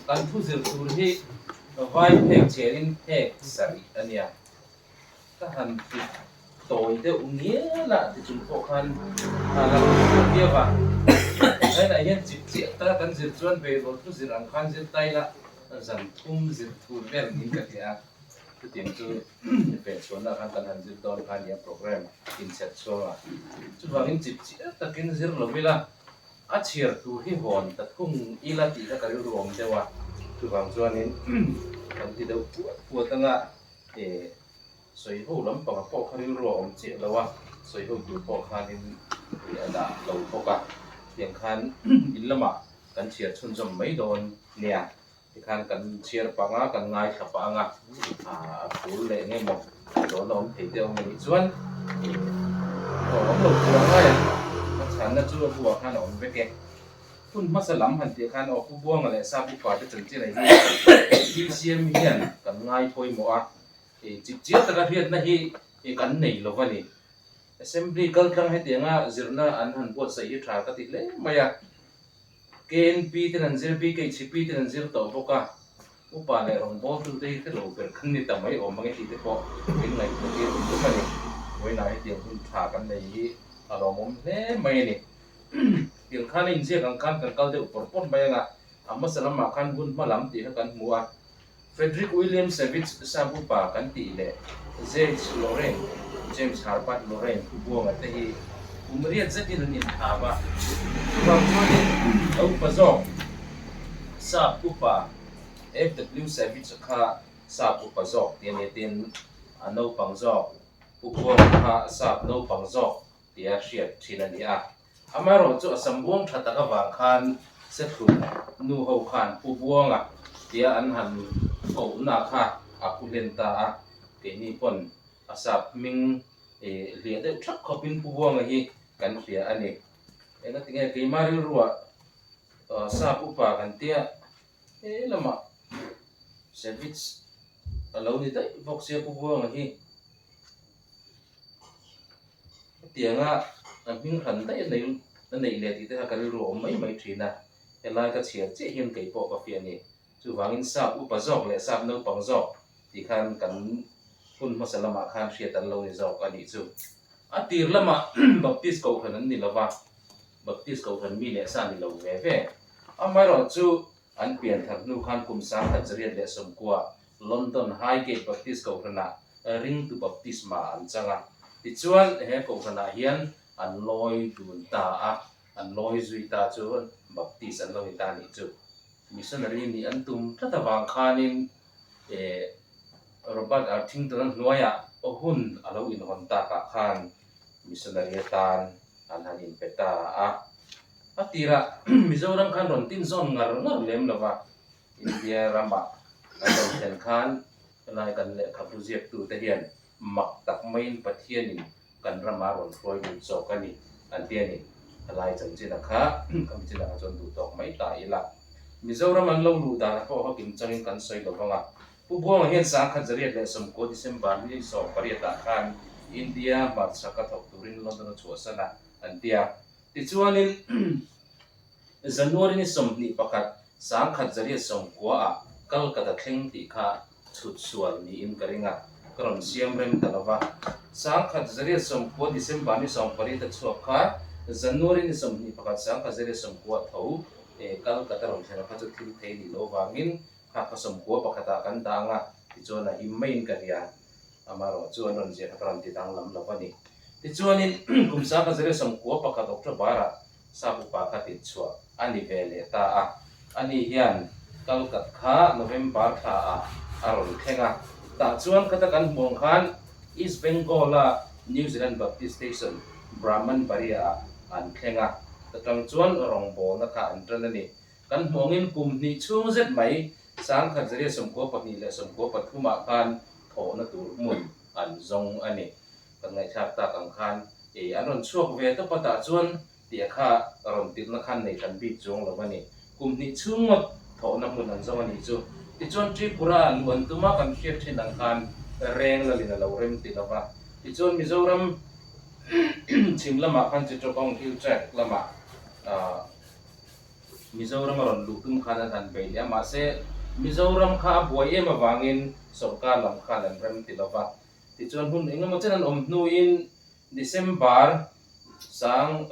kan thu zir tur hi vai phek chhiarin phek sarih a nia. Ka han ti tawi deuh ngial a ti chung pawh khan a la rawn chhuak viau a. Vawiinah hian chip chiah taka kan zir chuan beirawl thu zir ang khan zir ta ila zan thum zir thur vel niin ka hria a. Chutiang chu fehchhuahna khan kan han zir dawn kha a nia program inchherh chhuang a. Chuvangin chip chiah takin zir lo ila a chhiar tur hi hawn ta thung ila tih kha ka rilru awm deuh a. Chuvang chuanin kan ti deuh puat puat anga E, sawi ho lampanga pawh kha rilru a awm chiah lo a, sawi ho tur pawh khanin e a dah lo bawk a, tiang khan in lamah kan chhiar chhunzawm mai dawn nia, tikhan kan chhiar pang a, kan ngaithla pah ang a, a phul leh nge maw dawn a awm thei te awm anih chuan e aw awm lo tur a ngai ang, a chhanna chu a buah khan a awm vek e. Hun hmasa lam han tih khan aw Pu Buanga leh Sap upa te chanchin ah hi BCM hian kan ngai pawimawh a, chip chiang taka hriatna hi kan nei lo a ni. Assembly kaltlang hetianga zirna an han buatsaih hi tha ka ti hle mai a, KNP ten an zir, BKHP ten an zir tawh bawk a, upa leh rawngbawltute hi hre lo ber kan ni ta mai awm ang e tih te pawh min ngaihtuah tir tum tum a ni. Vawiinah hetiang hun tha kan nei hi a lawmawm hle mai a ni. Tiang khan a inziak ang khan kan kal deuh pawr pawr mai ang a, a hmasa lamah khan hun hma lam tih kha kan hmu a. Frederick William Savage Sap upa kan tih leh James Lorain, James Herbert Lorain Pu Buanga te hi kum riat zetin an intham a. Chuvang chuanin a upa zawk Sap upa FW Savage kha Sap upa zawk tih a ni a, tin a naupang zawk Pu Buanga kha Sap naupang zawk tia hriat thin a ni a. Amaherawh chu a sam buang tha tak avang khan Sethlum nu ho khan Pu Buanga tia an han kohna kha a pu hlen ta a, keini pawn a sap hming hliah deuh thap khawpin Pu Buanga hi kan hria a ni. Engatinge keimah rilruah sap upa kan tia he lamah Savage a lo ni daih bawk sia Pu Buanga hi. Hetianga a hming hran daih a nei a neih leh tih te kha ka rilru a awm mai mai thin a, helai ka chhiar chiah hian kei pawh ka fiah a ni. Chuvangin sap upa zawk leh sap naupang zawk tih khan kan hun hmasa lamah khan hriat an lo ni zawk a nih chu. A tir lamah Baptist kohhran an ni lova, Baptist kohhran mi leh sa ni lo ve ve. Amaherawhchu an pian thar hnu khan kum 1990 London Highgate Baptist kohhranah ringtu baptisma an chang a. Tichuan, he kohhranah hian an lawi dun ta a, an lawi zui ta chu Baptist an lo ni ta nih chu. Missionary nih an tum tlat avang khanin Robert Arthington-a hnuaiah hun a lo inhawn takah khan missionary atan an han inpe ta a. A tirah Mizoram khan rawn tin zawn ngar ngar lem lo va, India ramah an rawn thlen khan Helai kan lehkhabu ziaktute hian mak tak maiin Pathianin kan rama rawn hruai lut zawk a ni an ti a ni. Helai chanchin a kha ka mi chinah kha chuan duh tawk mai ta ila. Mizoram an lo luh danah pawh haw kim changin kan sawi lo vang a. Pu Buanga hian 1990 December ni 18 ah khan India hmarchhaka thawk turin London a chhuahsan a an ti a. Tichuanin January ni 21, 1990 ah Calcutta thleng tih kha chhut sual niin ka ring a, ka rawn siam rem ta lo va. 1990 December ni 18 a chhuak kha January ni 21, 1990 ah tho Calcutta rawn thlen a kha chu thil thei nih loh vangin kha kha 91 ah kan dang a, tichuan a him maiin ka hria. Amaherawh chu an rawn ziah kha ka rawn ti danglam lo a ni. Tichuanin kum 1991 October-ah Sap upa kha tihchhuah a ni ve leh ta a, ani hian Kalkat kha November thla ah a rawn thleng a, tah chuan khata kan hmuh ang khan East Bengal-a New Zealand Baptist Station Brahmanbaria ah an thleng a, ta tang chuan rawngbawlna kha an tan a ni. Kan hmuh angin kum hnih chhung zet mai 1992 leh 93 ah khan thawhna tur hmun an zawng a ni. Kan ngaihthlak tak ang khan I an rawn chhuak ve tawp a tah chuan tih a kha rawn tirhna khan nei hran bik chuang lo a ni. Kum hnih chhung ngawt thawhna hmun an zawng a nih chu. Tichuan Tripura luh an tum a kan hriat thin ang khan reng lalin a lo rem ti lo va. Tichuan Mizoram chhim lamah khan Chittagong Hill Tract lamah ah. Mizoram a rawn luh tum khan an han bei leh a, mahse Mizoram kha a buai em avangin sorkar lam khan an rem ti lova. Tichuan hun engemaw chen an awm hnuin December sang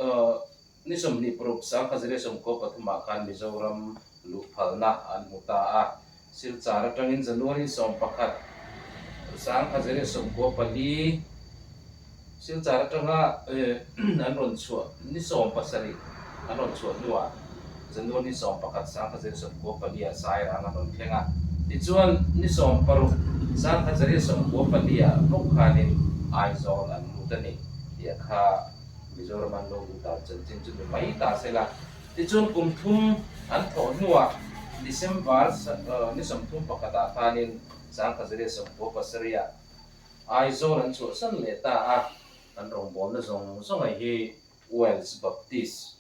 ni 26 1993 ah khan Mizoram luh phalna an hmu ta a. Silchar atangin January 11 1994, Silchar atanga an rawn chhuah ni 17 an rawn chhuah hnuah January 11 1994 ah Sairang an rawn thleng a. Tichuan ni 16 1994 ah bawk khanin Aizawl an lut a ni tih a kha Mizoram an lo lut dan chanchin chu ni mai ta se la. Tichuan kum thum an thawh hnuah December ni 31 ah khanin 1997 ah Aizawl an chhuahsan leh ta a, an rawngbawlna zawng zawnga hi Wales Baptist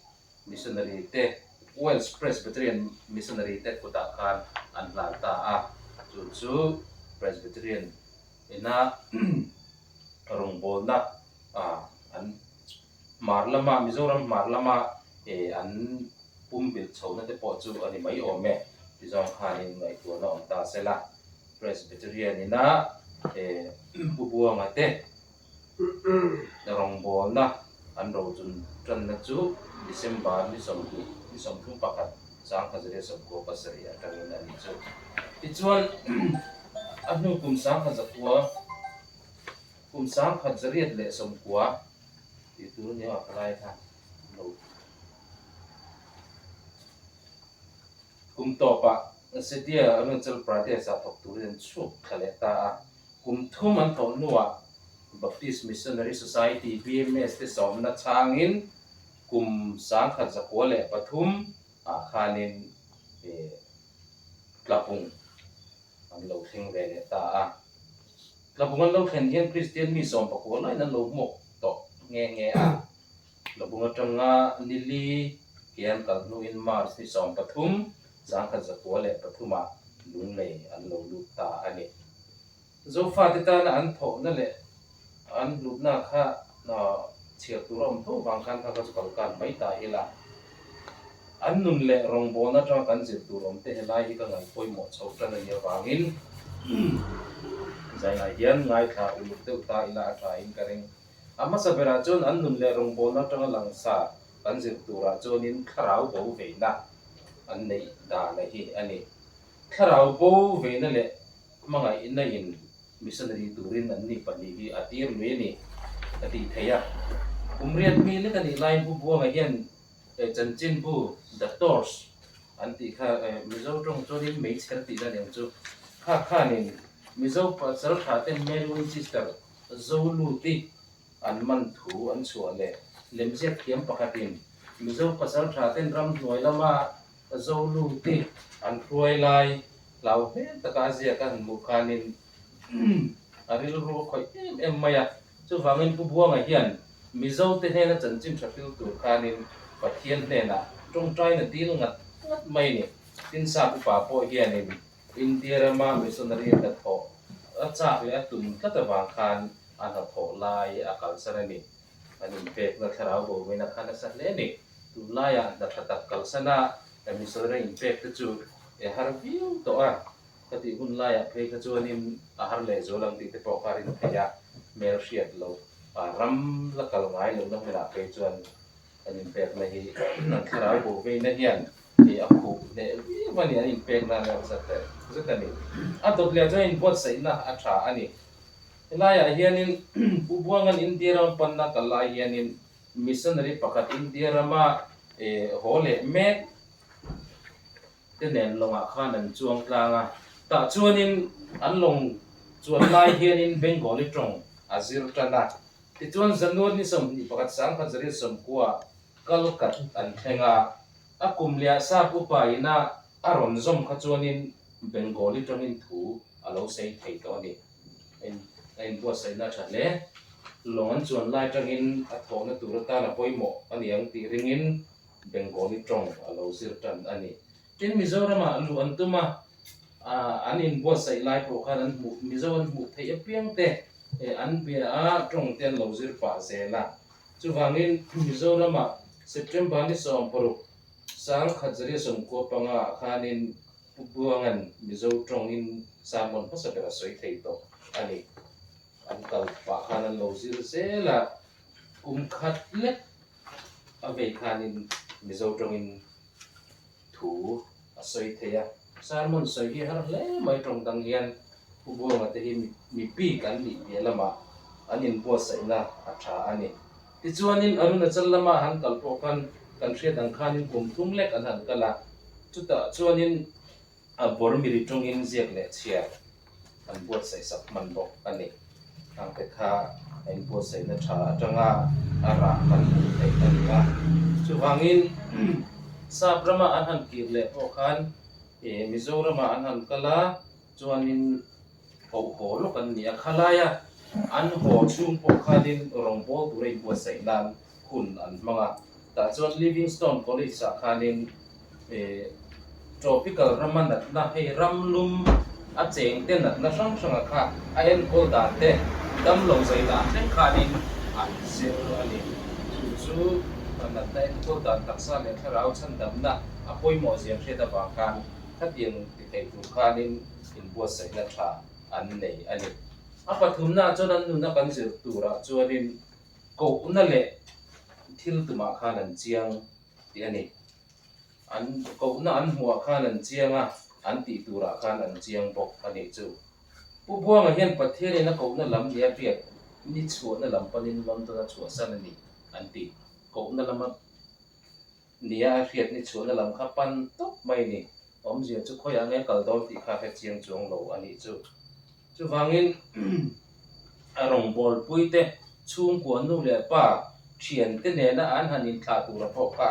Missionary te, Wales Presbyterian Missionary te kutah khan an hlan ta a, chu chu Presbyterian ina rawngbawlna an Hmar lama, Mizoram hmar lama an pumbilh chhohna te pawh chu a ni mai awm e ti zawng khanin ngaihtuahna awm ta se la. Presbyterian ina Pu Buanga te rawngbawlna an rochun tanna chu December ni 20 ni 31 1997 atangin a ni chu. Tichuan a hnu kum 1900 Kum 1990 tih tur nia ka lai kha lo kum tawpah Setia Arunachal Pradesh ah thawk turin an chhuak thla leh ta a. Kum thum an thawh hnuah Baptist Missionary Society, BMS, te sawmna chhangin kum 1903 ah khanin Tlapung an lo thleng ve leh ta a. Tlabung an lo thlen hian Kristian mi 19 laiin an lo hmuak tawh nghe nghe a. Tlabung atanga nili ke an kal hnuin March ni 13, 1903 ah Lunglei an lo lut ta a ni. Zofate tana an thawhna leh an hlutna kha chhiar tur a awm tho vang khan kha kha chu kalkan mai ta ila. An nun leh rawngbawlna atanga kan zir tur awm te helai hi ka ngaih pawimawh chho tan a nih avangin zainah hian ngaithla uluk deuh ta ila a tha in ka ring. A hmasa berah chuan an nun leh rawngbawlna atanga langsa kan zir turah chuanin thlarau bo veina an neih dan a hi a ni. Thlarau bo veina leh hmangaihna in Missionary turin an ni pahnih hi a tir lui a ni a tih theih a. Kum riat mi lek a nih laiin Pu Buanga hian chanchinbu The Torch an tih kha Mizo tawng chuanin meichher tihna a ni ang chu. Kha khanin Mizo pasal tha ten Mary Winchester Zoluti an man thu an chhuah leh lemziak thiam pakhatin Mizo pasal tha ten ramhnuai lama Zoluti an hruai lai hlau hmel taka a ziak a han hmuh khanin a rilru a khawih em em mai a. Chuvangin Pu Buanga hian Mizote hnena chanchin tha hril tur khanin Pathian hnenah tawngtaina dil ngat ngat mai a ni. Tin Sap upa pawh hianin India rama missionary hnathawh a chak leh a tum tlat avang khan a hnathawh lai a kalsan a ni. An inpekna thlarau boruaina kha nasa hle a ni. Tunlaiah hna tha tak kalsana missionary inpek te chu e har viau tawh a. Ka tih hun laiah phei kha chuanin a har leh zual ang tih te pawh kha rin theih a, hmel hriat loh ram la kal ngai lohna hmunah phei chuan an inpekna hi an thlarau bo veina hian a khuh hneh viau a ni, an inpekna a nasa teh zet a ni. A dawt leh chuan inbuatsaihna a tha a ni. Helaiah hianin Pu Buanga'n India ram panna kal lai hianin missionary pakhat India rama haw leh mek te nen lawngah khan an chuang tlang a, tah chuanin an lawng chuan lai hianin Bengali tawng a zir tan a. Tichuan January ni 21 1990 Kalkat an thleng a, a kum leh sap upa ina a rawn zawm kha chuanin Bengali tawngin thu a lo sawi thei tawh a ni. A inbuatsaihna a tha hle. Lawng an chuan lai tangin a thawhna tur atan a pawimawh a ni ang tih ringin Bengali tawng a lo zir tan a ni. Tin, Mizoramah luh an tum a, an inbuatsaih lai pawh khan an hmuh, Mizo an hmuh theih apiang te an bia a, tawng te an lo zir pah zel a. Chuvangin, Mizoramah September ni 16, 1095 ah khanin Pu Buanga'n Mizo tawngin sermon hmasa ber a sawi thei tawh a ni. An kal pah khan an lo zir zel a, kum khat lek a vei khanin Mizo tawngin thu a sawi thei a. Sermon sawi hi har hle mai tawng dang hian Pu Buanga te hi mi bik an nih piah lamah an inbuatsaihna a tha a ni. Tichuanin Arunachal lama han kal pawh khan kan hriat ang khanin kum thum lek an han kal a, chutah chuanin a bawr miri tawngin ziak leh chhiar an buatsaih sak hman bawk a ni. Hangte kha a inbuatsaihna tha atanga a rah kan hmuh theih a ni a. Chuvangin Sap rama an han kir leh pawh khan Mizorama an han kal a, chuanin koh haw lawk an ni a. Khalaia an haw chhung pawh khanin rawngbâwl tura inbuatsaih nan hun an hmang a. Tah chuan Livingstone College-ah khanin tropical rama natna, hei ram lum a cheng te natna hrang hranga kha a enkawl dan te, damlo zai dan thleng khanin an zir a ni. Chu chu natna enkawl dan taksa leh thlarau chhandamna a pawimawh zia hriat avang khan khatiang ti thei tur khanin inbuatsaihna tha an nei a ni. A pathumnaah chuan an nuna kan zir turah chuanin kohna leh thil tumah khan an chiang tih a ni. An kohna an hmuhah khan an chiang a, an tih turah khan an chiang bawk a nih chu. Pu Buanga hian Pathianin a kohna lam nia hriat ni chhuahna lam panin London a chhuahsan a ni an ti. Kohna lama nia a hriat ni chhuahna lam kha pan tawp mai a ni. Awmzia chu khawiah nge kal dawn tih kha hre chiang chuang lo a nih chu. Chuvangin a rawngbawlpui te, chhungkua nu leh pa, thiante nena an han inthlah tura pawh kha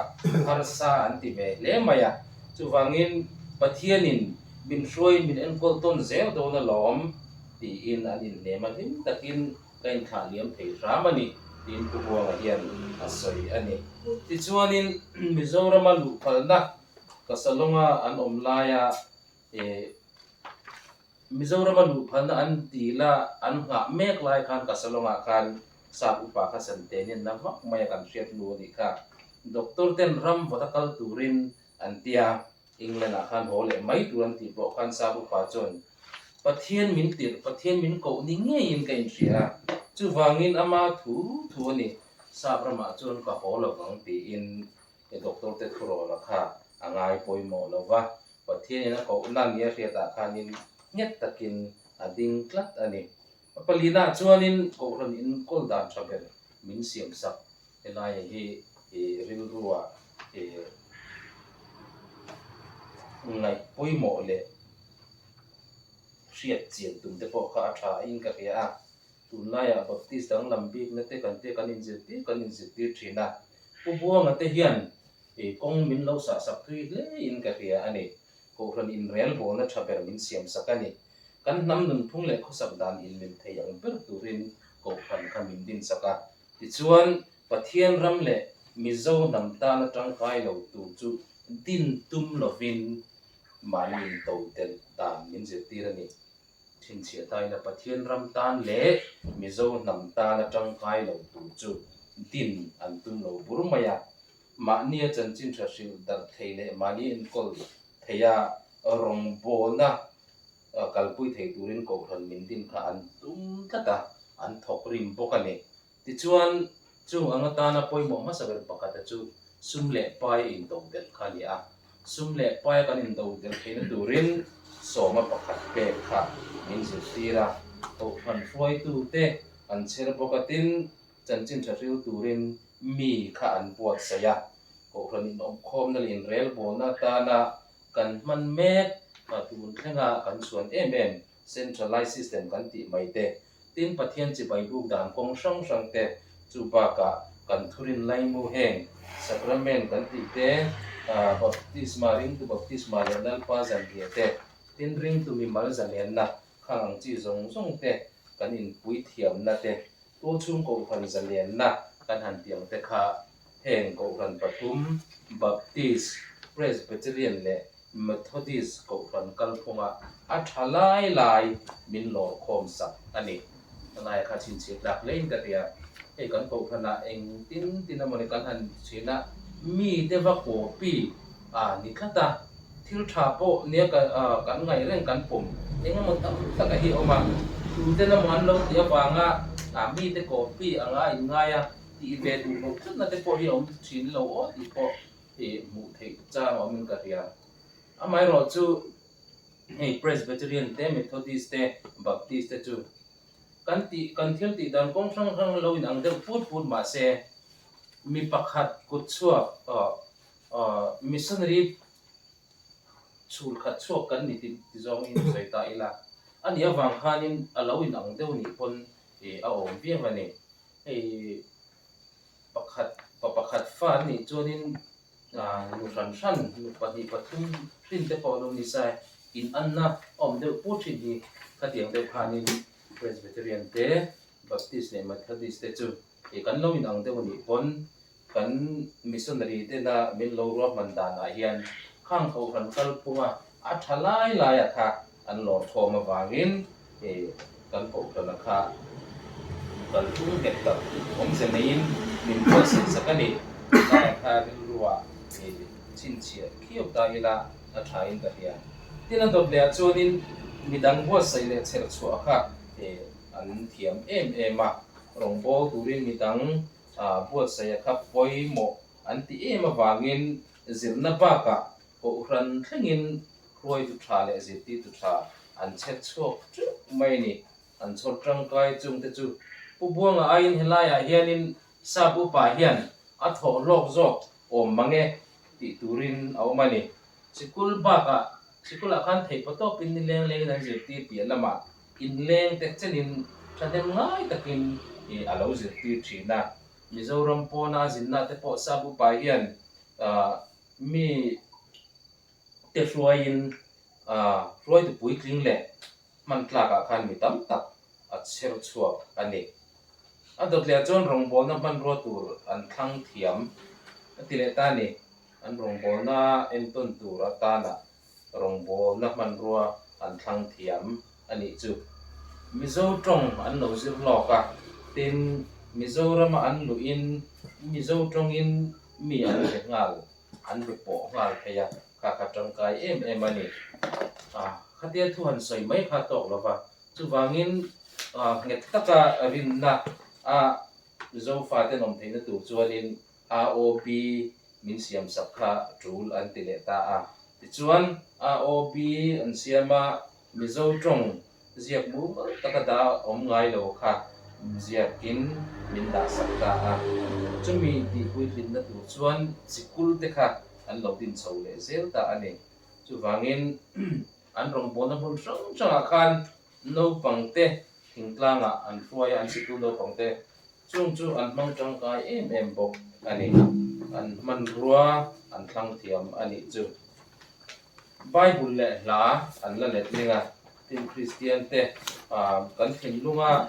harsa an ti ve hle mai a. Chuvangin Pathianin min hruaiin min enkawl tawn zel dawn alawm tiin an inhnem a, hlim takin ka inthlah liam thei hram a ni tiin Pu Buanga hian a sawi a ni. Tichuanin Mizorama luhphalna Kasalonga an awm laia Mizorama luhphalna an dil a, an nghah mek lai khan Kasalongah khan Sap upa kha Sante nen na vak mai a kan hriat hnu a nih kha. Doctor ten ram vawt a kal turin an ti a, England ah khan haw leh mai tur an tih pawh khan Sap upa chuan Pathian min tirh, Pathian min koh ni ngeiin ka inhria a, chuvangin ama thu thu a ni, Sap ramah chuan ka haw lovang tiin He doctor te thurawla kha a ngai pawimawh lo va, Pathianin a kohna nia hriatah khanin nghet takin a ding tlat a ni. A palina chuanin Kohhran inkawl dan tha ber min siam sak helaia hi rilrua ngaih pawimawh leh hriat chian tum te pawh kha a tha in ka hria a. Tunlaiah Baptist danglam bikna te kan te kan inzirtir kan inzirtir thin a. Pu Buanga te hian kawng min lo sahsak thui hle in ka hria a ni. Kohhran inrelbawlna tha ber min siamsak a ni. Kan hnam nunphung leh khawsak dan inmil thei ang ber turin Kohhran kha min dinsak a. Tichuan, Pathian ram leh Mizo hnam tana tangkai lo tur chu din tum lovin mahni intodelh dan min zirtir a ni. Chhinchhiah taina Pathian ram tan leh Mizo hnam tana tangkai lo tur chu din an tum lo bur mai a. Mahnia chanchin tha hrilh darh thei leh mahni enkawl theia rawngbawlna kalpui thei turin Kohhran min din kha an tum tlat a, an thawk rim bawk a ni. Tichuan, chung anga tana pawimawh hmasa ber pakhata chu sum leh pai intodelh kha a ni a. Sum leh paia kan intodelh theihna turin sawma pakhat pek kha min zirtir a. Kohhran hruaitute an chher bawk a, tin, chanchin tha hril turin mi kha an buatsaih a. Kohhran inawmkhawmna leh inrelbawlna atana kan hman mek tun thlenga kan chhuan em em Centralized system kan tih mai te, tin Pathian chibai buk dan kawng hrang hrang te, chu bakah kan thurin laimu heng Sacrament kan tih te, Baptisma, ringtu baptisma leh Lalpa zanriah te, tin ringtu mimal zalenna khang ang chi zawng zawng te kan inpui thiamna te, tualchhung kohhran zalenna kan han tih ang te kha heng kohhran pathum Baptist, Presbyterian leh Methodist kohhran kalphunga a tha lai lai min lawr khawm sak a ni. Helai kha chhinchhiah tlak hlein ka hria. Hei kan kohhranah eng tin tin emawni kan han chhin a, mite va copy ni tlat a, thil tha pawh nia kan ngaih reng kan pawm eng emaw tam tak a hi a awm a, tuten emaw an lo tih avanga mite copy anga inngai a tih ve duh loh tlatna te pawh hi a awm thin lo aw tih pawh hmuh theih chang a awmin ka hria. Amaherawhchu hei Presbyterian te, Methodist te, Baptist te chu Kan tih, kan thil tih dan kawng hrang hrang lo in ang deuh put put mah se, mi pakhat kut chhuak missionary chhul khat chhuak kan ni ti zawng in sawi ta ila, a nih avang khanin a lo in ang deuh nih pawn a awm viau a ni. Hei pakhat, pa pakhat fa an nih chuanin Nu hran hran, nu pahnih pathum hrin te pawh lo ni sai, in anna awm deuh put thin hi khatiang deuh khanin Presbyterian te, Baptist leh Methodist te chu ih kan lo inang deuh anih pawn kan missionary tena min lo ruahman danah hian khang kohhran kalphunga a tha lai laia kha an lawr thawm avangin ih kan kohhrana kha kalphung nghet tak awmze neiin min buatsaih sak a ni. Tunlaiah kha rilruah ih chhinchhiah khiau ta ila a thain ka hria. Tin a dawt lehah chuanin midang buatsaih leh chherh chhuah kha ih an thiam em em a, rawngbâwl turin midang buatsaih a kha pawimawh an ti em avangin zirna bakah Kohhran thlengin hruaitu tha leh zirtirtu tha an chhet chhuak teuh mai a ni. An chhawr tangkai chungte chu Pu Buanga aiin helaiah hianin Sap upa hian a thawh hlawk zawk awm mang e tih turin a awm a ni. Sikul bakah sikulah khan theihpaw tawpin nileng lengin an zirtir piah lamah inleng te chenin thahnem ngai takin a lo zirtir thin a. Mizoram pawna a zinna te pawh Sap upa hian Mi te hruaiin hruaitu puitling leh hman tlakah khan mi tam tak a chher chhuak a ni. A dawt leh chuan rawngbawlna hmanrua tur an thlang thiam a ti leh ta a ni. An rawngbawlna entawn tur atana rawngbawlna hmanrua an thlang thiam a nih chu. Mizo tawng an lo zir lawk a, tin Mizorama an luhin Mizo tawngin mi an be nghal, an be pawh nghal thei a, kha kha tangkai em em a ni. Khatia thu han sawi mai kha tawk lo va, chuvangin nghet taka rinna a Zofa ten awm theihna tur chuanin AOB min siam sak kha tul an ti leh ta a. Tichuan, AOB an siam a, Mizo tawng ziak mumal taka dah awm ngai lo kha ziakin min dah sak ta a. Chumi tihpuitlinna tur chuan sikul te kha an lo din chho leh zel ta a ni. Chuvangin, an rawngbawlna hmun hrang hrangah khan naupangte thingtlangah an hruai a, an sikul naupangte Chung chu an hmang tangkai em em bawk a ni. An hmanrua an thlang thiam a nih chu. Bible leh hla an la let ling a, tin Kristian te kan thinlunga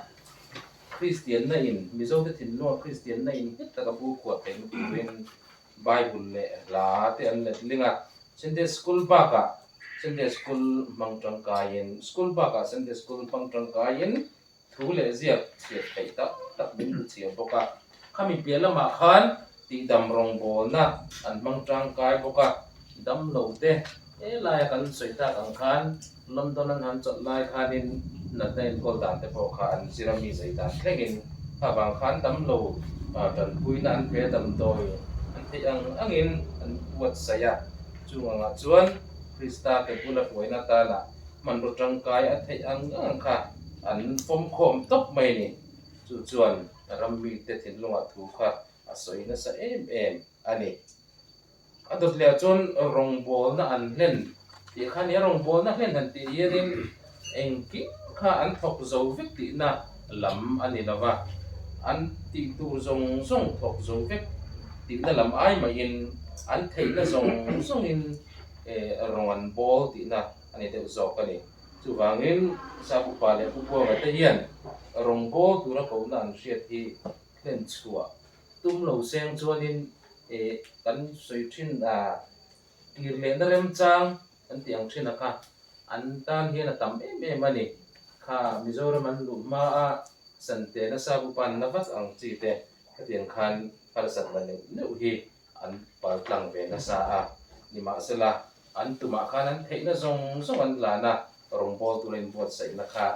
Kristianna in, Mizote thinlunga Kristianna in nghet taka bu khuah theihna turin Bible leh hla te an let ling a. Sunday School bakah Sunday School hmang tangkaiin, School bakah Sunday School hmang tangkaiin Thu leh ziak chhiat theih tak tak min hmu chiah bawk a, khami piah lamah khan tihdam rawngbawlna an hmang tangkai bawk a, damlo te helaia kan sawi tak ang khan London an han chawlh lai khanin natna enkawl dan te pawh kha an zir a mi zai dan thlengin kha vang khan damlo tanpuina an pe a damdawi an theih ang angin an buatsaih a, chung angah chuan Krista ke bula hruaina atana Hmanraw tangkai a theih ang ang kha an fawmkhawm tawp mai a ni. Chu chuan ram mite thinlungah thu kha a sawi nasa em em a ni. A dawt leh ah chuan rawngbawlna an hlen tih kha a ni a, rawngbawlna hlen han tih hianin engkim kha an thawk zo vek tihna lam a ni lo va, an tih tur zawng zawng thawk zo vek tihna lam ai mahin an theihna zawng zawngin rawng an bawl tihna a ni deuh zawk a ni. Chuvangin Sap upa leh Pu Buanga te hian rawngbâwl tura kohna an hriat hi hlen chhuah tum lo seng chuanin kan sawi thin a, kir lehna remchang kan tih ang thin a kha an tan hian a tam em em a ni. Kha Mizoram an luh hma a Santena Sap upa an la vat ang chi te khatiang khan harsatna neuh neuh hi an pal tlang ve nasa a. Nimahsela, an tumah khan an theihna zawng zawng an hlan a, rawngbâwl tura inbuatsaihna kha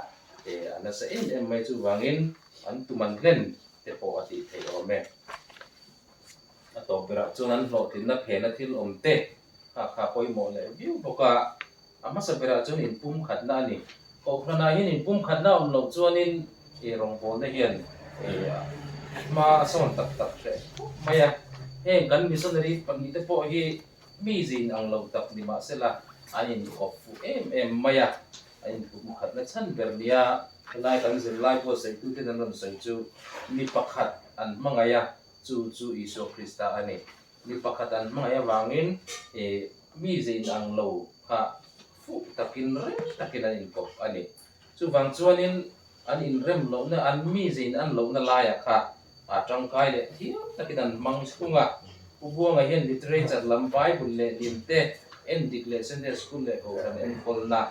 a nasa em em mai chuvangin an tum an hlen te pawh a tih theih awm e. A tawp berah chuan an hlawhtlinna phena thil awm te kha kha pawimawh leh viau bawk a, a hmasa berah chuan inpumkhatna a ni. Kohhranah hian inpumkhatna a awm loh chuanin ih rawngbawlna hian ih hma a sawn tak tak hreh khawp mai a. Heng kan missionary pahnihte pawh hi mi zin ang lo tak ni mahsela an inkawp fuh em em mai a, a inpumkhatna chhan ber nia helai kan zirlai buatsaihtute'n an rawn sawi chu mi pakhat an hmangaih a, Chu chu Isua Krista a ni. Mi pakhat an hmangaih avangin eh mi ze inang lo kha fuh takin rem takin an inkawp a ni. Chuvang chuanin an inrem lohna, an mi ze inan lohna laiah kha a tangkai leh thiam takin an hmang chhung a. Pu Buanga hian literature lam Bible leh lim te endik leh Sunday School leh Kohhran enkawlna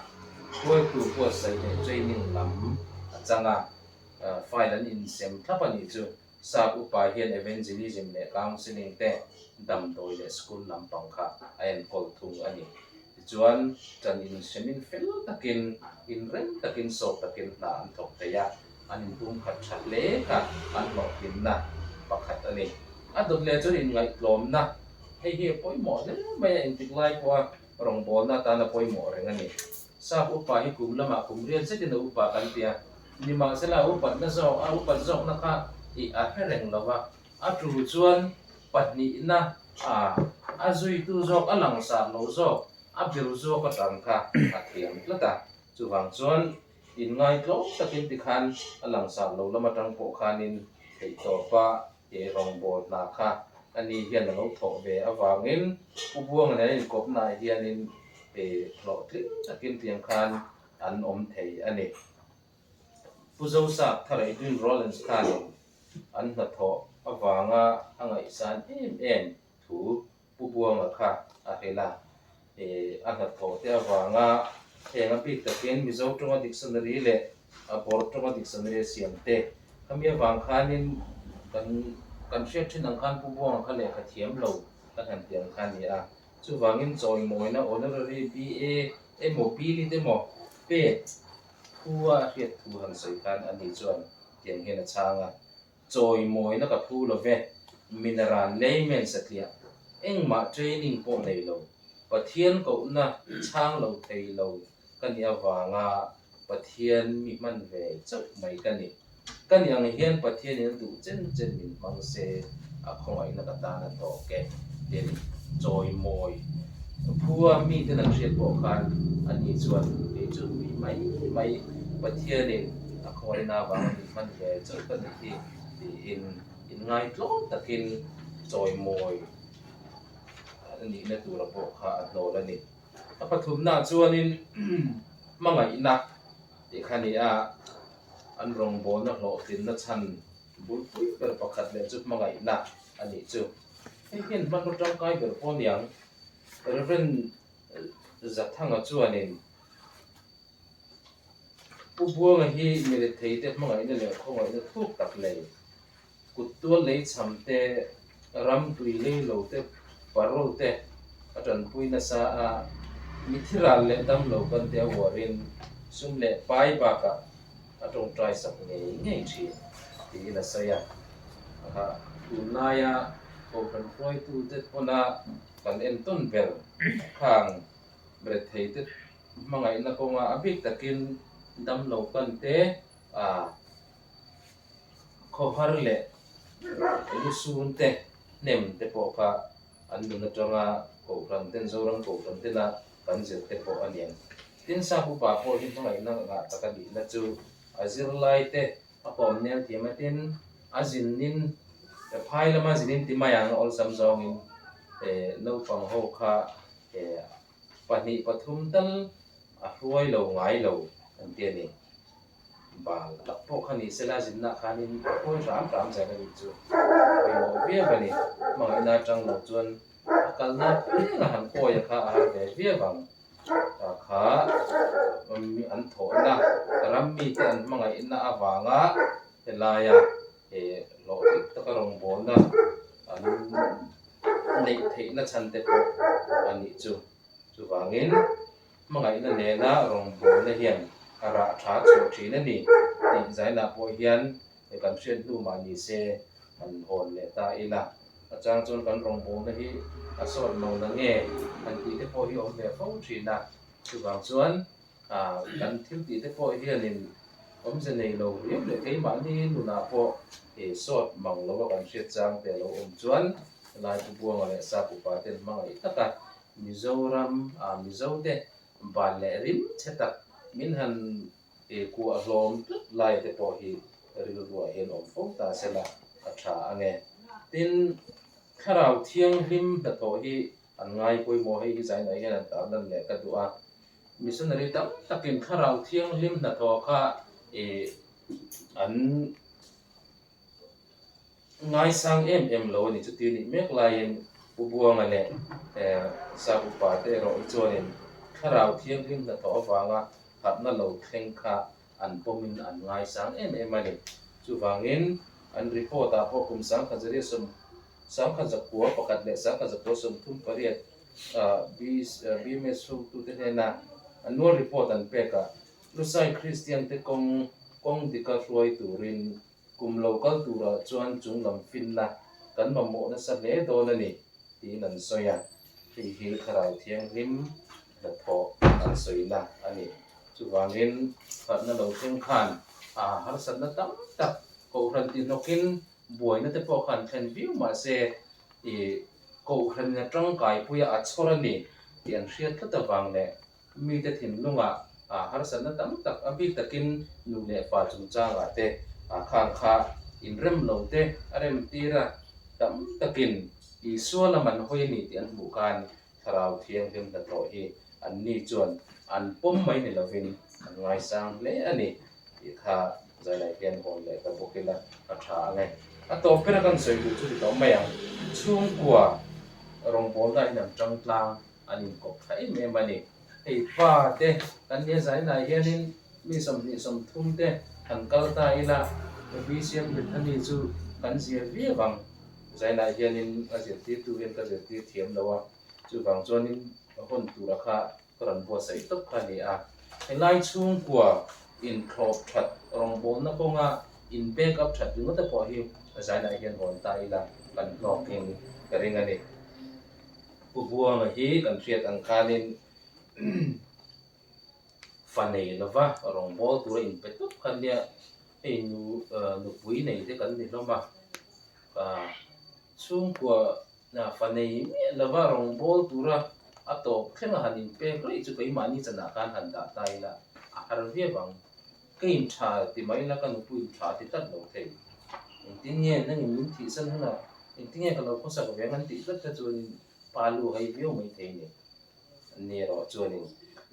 hruaitu buatsaih leh training lam a chang a, file an insem thlap a nih chu. Sap upa hian evangelism leh counselling te, damdawi leh school lampang kha a enkawl thung a ni. Tichuan, ṭan inhremin fel takin, inrem takin, sawt takin hna an thawk thei a, an inpumkhat ṭha hle kha an hlawhtlinna pakhat a ni. A dawt leh chuan inngaihtlawmna, hei hi a pawimawh hle mai a, engtik lai pawha rawngbawlna atana pawimawh reng a ni. Sap upa hi kum lamah kum riat zetin a upa kan ti a, nimahsela a upatna zawk, a upat zawkna kha ih a hre reng lo va, a tu chuan pahnihna a a zuitu zawk, a langsar lo zawk, a bir zawk atang kha a thiam tlat a. Chuvang chuan inngai tlawm takin tikhan a langsar lo lam atang pawh khanin theihtawpa he rawngbâwl hna kha ani hian a lo thawh ve avangin Pu Buanga nen an inkawpnaah hianin hlawhtling takin tiang khan an awm thei a ni. Pu Zosap Thara Edwin Rowlands khanin an hnathawh avanga a ngaihsan em em thu Pu Buanga kha a hrilh a, a hnathawh te avanga heng a bik takin Mizo tawnga dictionary leh a Bawr tawnga dictionary a siam te. Khami avang khanin kan kan hriat thin ang khan Pu Buanga kha lehkha thiam lo kan han ti ang kha a ni a. Chuvangin chawimawina honorary BA emaw B-lit emaw pek thu a hriat thu han sawi khan ani chuan tiang hian a chhang a. Chawimawina ka phu lo ve, mineral layman satliah, engmah training pawh nei lo, Pathian kohna chhang lo thei lo ka nih avanga Pathian mi hman ve chauh mai ka ni. Ka nih ang hian Pathianin a duh chen chen min hmang se, a khawngaihna ka tan a tawk e, tin chawimawi phua miten an hriat pawh khan ani chuan kei chu mi mai mai Pathianin A khawngaihna avanga min hman ve chauh ka nih hi tiin inngaihtlawm takin chawimawi a nihna tura pawh kha a hnawl a ni. A pathumnaah chuanin hmangaihna tih kha a ni a, an rawngbawlna hlawhtlinna chhan bulpui ber pakhat leh chu hmangaihna a nih chu. Hei hian hmanraw tangkai ber pawh a niang. Reverend Zathanga chuanin. Pu Buanga hi miretheite hmangaihna leh khawngaihna thuk tak nei, kut tual lei chham te, ram tui lei lo te, parole te a tanpui nasa a, mithi ral leh dam lo kan te a uarin sum leh pai bakah a tawngtai sak ngei ngei thin tiin a sawi a. Aha, tunlaia Kohhran hruaitute pawna kan entawn ber khang retheite Hmangaihna kawnga a bik takin damlo pan te, a khawhar leh lusun te, hnem te pawh kha an nun atanga Kohhran ten, Zoram Kohhran tena kan zir te pawh a niang. Tin, Sap upa pawh hi hmangaihna ngah tak a nihna chu a zirlai te a kawm nel thiam a, tin a zinin phai lama zinin ti mai ang awlsam zawngin naupang ho kha Pahnih pathum tal a hruai lo ngai lo an ti a ni. Bal tak pawh kha ni sela zinna khanin a hruai hram hram zel a nih chu pawimawh viau a ni. Hmangaihna atang lo chuan a kalna pianga han kawi a kha a har ve viau ang. Ta kha an thawhna ram mite an hmangaihna avanga helaia hlawhtling taka rawngbawlna an neih theihna chhan te pawh a nih chu. Chuvangin, hmangaihna nena rawngbawlna hian a rah tha chhuah thin a ni tih zainah pawh hian kan hriat hnu mah ni se han hawn leh ta ila. A chang chuan kan rawngbawlna hi a sawt lo na nge han tih te pawh hi a awm ve fo thin a. Chuvang chuan kan thil tih te pawh hianin awmze nei lo riau leh keimahni nunah pawh sawt mang lova kan hriat chang te a lo awm chuan helai Pu Buanga leh Sap upa ten hmangaih taka Mizoram ah Mizo te ban leh rim chhe tak min han kuah hlawm tlat lai te pawh hi rilruah hian awm fo ta sela a tha ange. Tin, Thlarau Thianghlim hnathawh hi an ngai pawimawh hei hi zainah hian an tar lan leh ka duh a. Missionary tam takin Thlarau Thianghlim hnathawh kha ih an ngaisang em em lo a ni. Chuti nih mek laiin Pu Buanga leh Sap upa te erawh hi chuanin Thlarau Thianghlim hnathawh avanga harhna lo thleng kha an pawmin an ngaisang em em a ni. Chuvangin an report ah pawh kum 1900 1901 leh 1938 BMS hruaitute hnena annual report an pek a, Lusai Kristiante kawng kawng dika hruai turin kum lo kal turah chuan chunglam finna kan mamawh nasa hle dawn a ni tiin an sawi a, hei hi Thlarau Thianghlim hnathawh an sawina a ni. Chuvangin harhna lo thleng khan a harsatna tam tak Kohhran tihnawkin Buaina te pawh khan thlen viau mah se i Kohhran a tangkaipuia a chhawr a ni tih an hriat tlat avang leh mite thinlungah harsatna tam tak a bik takin nu leh pa chungchangah te khang kha inrem lo te a rem tir a, tam takin Isua lam an hawi a ni tih an hmuh khan Thlarau Thianghlim hnathawh hi anni chuan an pawm mai ni lovin an ngaisang hle a ni. Tih kha zailai hian hawn leh ta bawk ila a tha ang e. A tawp bera kan sawi duh chu ti tawh mai ang. Chhungkua rawngbawlna hian an tang tlang an inkawp tha em em a ni. Hei pa te kan nia zainah hianin mi 20, 30 te han kal ta ila BCM Bethany chu kan zia viau ang. Zainah hianin a zirtirtu hian ka zirtir thiam lo a, chuvang chuanin hawn tura kha Ka rawn buatsaih tawp kha a ni a, helai chhungkua inthlawp that rawngbawlna kawnga in back up that ringawt te pawh hi zainah hian hawn ta ila kan hlawkin ka ring a ni. Pu Buanga hi kan hriat ang khanin fa nei lova rawngbâwl tura inpe tawp kha nia, hei nu nupui nei te kan ni hlawm a, chhungkua Hna fa nei miah lova rawngbâwl tura a tawp thleng a han inpek rih chu keimahni chanah khan han dah ta ila a har viau ang. Ka intha ti mai ila ka nupui intha ti tlat lo thei. Engtin nge nangin min thihsan hunah engtin nge ka lo khawsak ve ang an tih tlat kha chuanin pa lu hai viau mai thei a ni. Ni erawh chuanin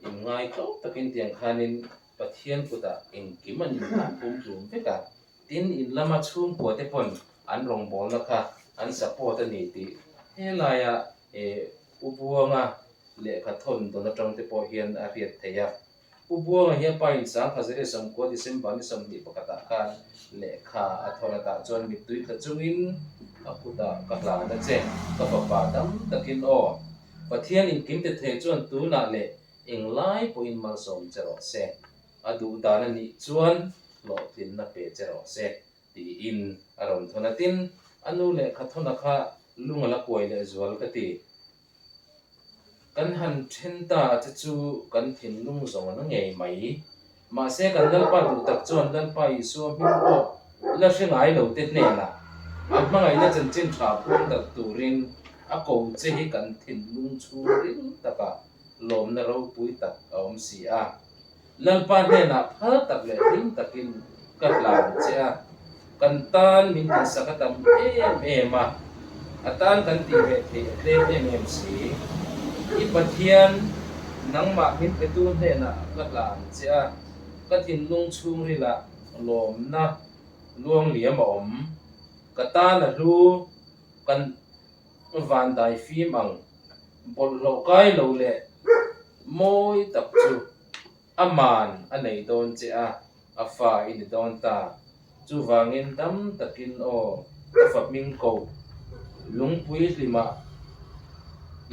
inngai tlawm takin tiang khanin Pathian kutah engkim an inhlan pumhlum vek a. Tin, in lama chhungkua te pawn an rawngbawlna kha an support a ni tih helaia U Buanga lehkha thawn dawn atang te pawh hian a hriat theih a. U Buanga hi a pa in 1990 December ni 21 ah khan lehkha a thawn atah chuan mittui tla chungin a kutah ka hlan a che, ka fapa dam takin aw. Pathian inkim te thei chuan tunah leh englai pawhin malsawm che rawh se. A duh dan a nih chuan hlawhtlinna pe che rawh se, tiin a rawn thawn a. Tin, a nu lehkha thawna kha lung a la kuai leh zual ka ti. Kan han then ta che chu kan thinlung zawng na ngei mai. Mahse, kan Lalpa duh tak chuan Lalpa Isua hming pawh la hre ngai lo te hnenah a hmangaihna chanchin tha puang darh turin a ko che hi kan thinlung chhungril takah lawmna ropui tak a awm si a. Lalpa hnenah phal tak leh hlim takin ka hlan che a, kan tan min tihsak a tam em em a, a tan kan tih ve theih a tlem em em si. I Pathian, nangmah min petu hnenah ka hlan che a, ka thinlung chhungrilah lawmna luangliam a awm. Ka tan a hlu, kan Vandai fim ang bawlhhlawh kai lo leh mawi tak chu a man a nei dawn che a, a fa i ni dawn ta. Chuvangin dam takin aw ka fa hming ko, lungpui hlimah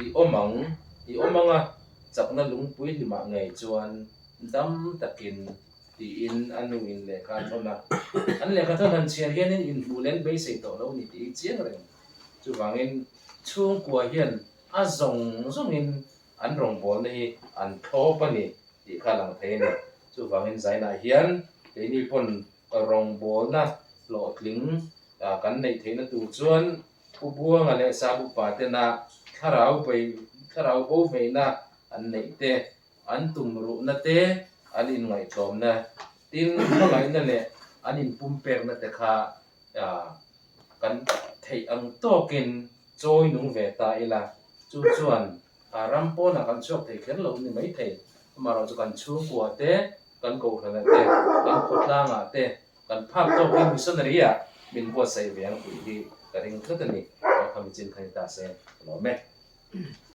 i awm ang. I awm ang a, chakna lungpui hlimah ngei chuan dam takin tiin a nuin lehkha a thawn a. An lehkha thawn han chhiar hianin inhmuh leh an beisei tawh lo ni tih hi chiang reng. Chuvangin chhungkua hian a zawng zawngin an rawngbawlna hi an thlawp a ni tih kha a lang thei a ni. Chuvangin zainah hian keini pawn rawngbawlna hlawhtling kan neih theihna tur chuan Pu Buanga leh Sap upa tena thlarau bei thlarau bo veina an neih te, an tum ruhna te, an inngaihtlawmna tin hmangaihna leh an inpumpekna te kha kan theih ang tawkin chawi nung ve ta ila, chu chuan ram pawnah kan chhuak thei kher lo ni maithei. Amaherawhchu kan chhungkua te, kan kohhranah te, kan khawtlangah te, kan phak tawkin missionary ah min buatsaih ve ang tih hi ka ring tlat a ni. Kha mi chin kha ni ta se ka lawm e.